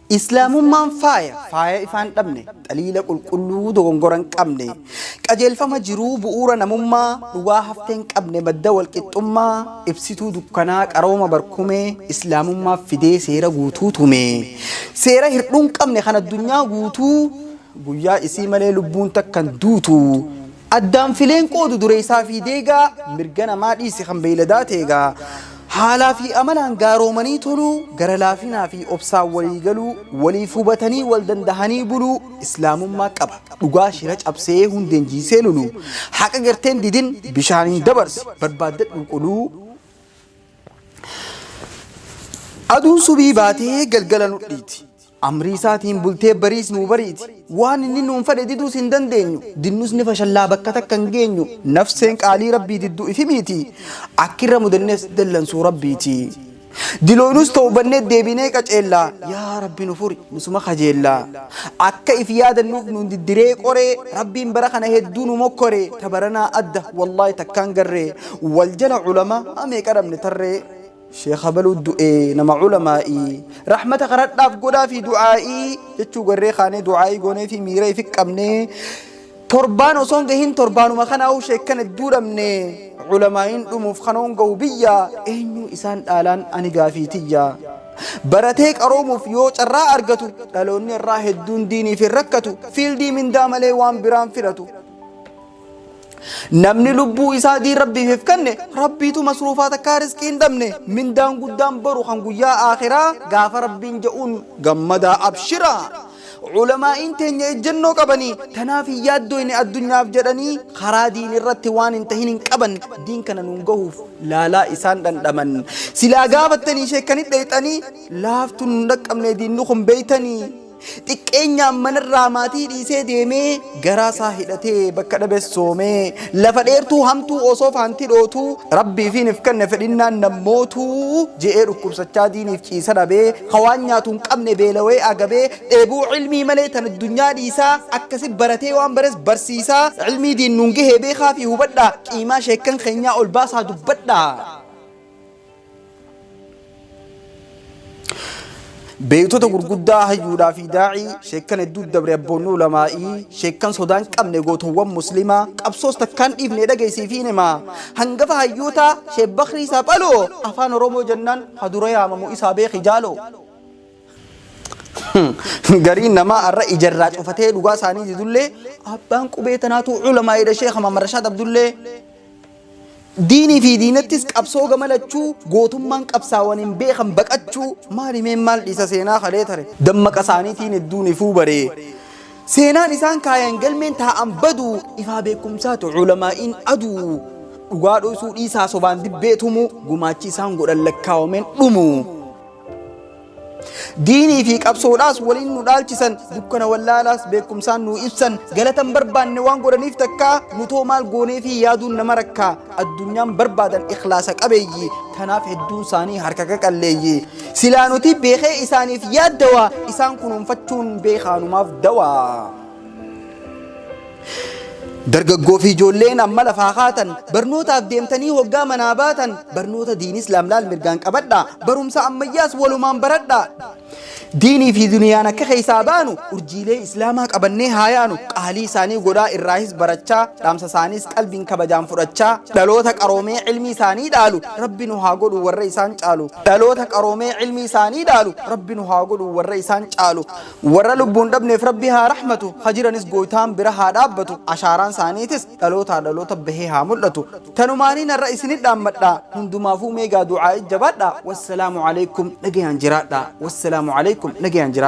Islaamummaan faaya, faaya ifaan dhabne, xaliila qulqulluu dogongora hin qabne, qajeelfama jiruu bu'uura namummaa, dhugaa haftee hin qabne madda walqixxummaa, ibsituu dukkanaa qarooma barkumee, Islaamummaa fidee seera guutuu tume. Seera hirdhuu hin qabne kan addunyaa guutuu, guyyaa isii malee lubbuun takka hin duutu. Addaan fileen qoodu dureessaa fi deegaa, mirga namaa dhiisi kan beeyladaa teegaa. Haalaa fi amalaan gaaroomanii toluu, gara laafinaa fi obsaan walii galuu, waliif hubatanii wal dandahanii buluu, Islaamummaa qaba. Dhugaa shira cabsee hundeen jiisee lulu. Haqa garteen didin bishaaniin dabarsi, barbaaddadhuu qoluu. Aduun subii baatee galgala nu dhiiti. Amrii isaatiin bultee bariis nuu bariiti. Waan inni nuun fedhe diduus hin dandeenyu. Dinnus ni fashallaa bakka takka hin geenyu. Nafseen qaalii Rabbii diddu ifi miiti. Akkirra mudannes dallansuu Rabbiiti. Dilooynus tawbannee deebinee qaceellaa. Yaa Rabbi nu furi nusuma kajeellaa. Akka if yaadannuuf nuun diddiree qoree. Rabbiin bara kana hedduu nu mokkoree. Tabaranaa adda wallaahi takkaan garree. Wal jala ulamaa meeqa dhabne tarree. Sheekh abaluu du'e nama ulamaa'ii rahmata karadhaaf godhaa fi du'aa'ii jechuu garree kaanee du'aa'ii goonee fi miira ifi qabnee torbaan osoo hin gahin torbaanuma kanaa'uu sheekkan hedduu dhabne ulamaa'iin dhumuuf kanoon gahu biyya eenyu isaan dhaalaan ani gaafii tiyya baratee qaroomuuf yoo carraa argatu dhaloonni irraa hedduun diiniif hin rakkatu fiildii mindaa malee waan biraan filatu. Namni lubbuu isaa diin Rabbiif if kenne Rabbiitu masruufaa takkaa rizqii hin dhabne mindaan guddaan boru kan guyyaa aakhiraa gaafa Rabbiin ja'uun gammadaa abshiraa. Ulamaa'iin teenya ejjennoo qabanii tanaaf hin yaaddoyne addunyaaf jedhanii karaa diin irratti waan hin tahin hin qaban diin kana nuun gahuuf laalaa isaan dhandhaman silaa gaafattanii sheekkanit dheyxanii laaftu nun dhaqqabne diinni kun beeytanii. Xiqqeenyaan manarraa maatii dhiisee deemee garaa isaa hidhatee bakka dhabes soomee lafa dheertuu hamtuu osoo faanti dhootuu Rabbiifiin if kenne fedhinnaan nammootuu je'ee dhukkubsachaa diiniif ciisa dhabee ka waan nyaatu hin qabne beelawee agabee dheebuu ilmii malee tan addunyaa dhiisaa akkasi baratee waan bares barsiisaa ilmii diin nuun gahee beekaa fi hubadhaa qiimaa sheekkan keenyaa ol baasaa dubbadhaa. Beektota gurguddaa hayyuudhaa fi daa'ii sheekkan hedduu dabre abboonni ulamaa'ii sheekkan sodaa hin qabne gootowwan muslimaa qabsoos takkaan dhiifne dhageessii fi himaa hangafa hayyootaa Sheek Bakrii Saphaloo afaan Oromoo jennaan hadura yaamamu isaa beeki jaaloo. Gariin namaa har'a ijarraa cufatee dhugaa isaanii didullee abbaan qubee tanaatu ulamaa'idha Sheekh Mahammad Rashaad Abdullee. Diinii fi diinattis qabsoo gama lachuu gootummaan qabsaawan hin beekan baqachuu maal himeen maal dhiisa seenaa kalee tare dammaqa isaaniitiin hedduun ifuu bare seenaan isaan kaayan galmeen taa'an badu ifaa beekumsaatu ulamaa'iin aduu dhugaa dhoysuu dhiisaa sobaan dibbee tumu gumaachi isaan godhan lakkaawameen dhumu. Diinii fi qabsoodhaas waliin nu dhaalchisan, dukkana wallaalaas beekumsaan nu ibsan, galata hin barbaanne waan godhaniif takkaa, nutoo maal goonee fi yaaduun nama rakkaa, addunyaan barbaadan ikhlaasa qabeeyyi, tanaaf hedduun isaanii harka qaqalleeyyi. Silaa nuti beekee isaaniif yaaddawa, isaan kunuunfachuun beekaanumaaf dawaa. Dargaggoo fi ijoolleen amma lafaa kaatan barnootaaf deemtanii hoggaa manaa baatan barnoota diin islaam laal mirgaan qabadha barumsa ammayyaas walumaan baradha. Diinii fi duniyaan akka keessaa baanu urjiilee islaamaa qabannee haa yaanu qaalii isaanii godhaa irraahis barachaa dhaamsa isaaniis qalbiin kabajaan fudhachaa dhaloota qaroomee ilmii isaanii dhaalu rabbi nu haa godhu warra isaan caalu dhaloota qaroomee ilmii isaanii dhaalu rabbi nu haa godhu warra isaan caalu. Warra lubbuun dhabneef Rabbi haa rahmatu, ka jiranis Gooytaan bira haa dhaabbatu, ashaaraan saaniitis dhalootaa dhaloota bahee haa mul'atu. Tanumaaniin har'a isinit dhaammadha, hundumaafuu mee gaa du'aa'ii jabaadha. Wassalaamu aleykum nagayaan jiraadha. Wassalaamu aleykum nagayaan jiraadha.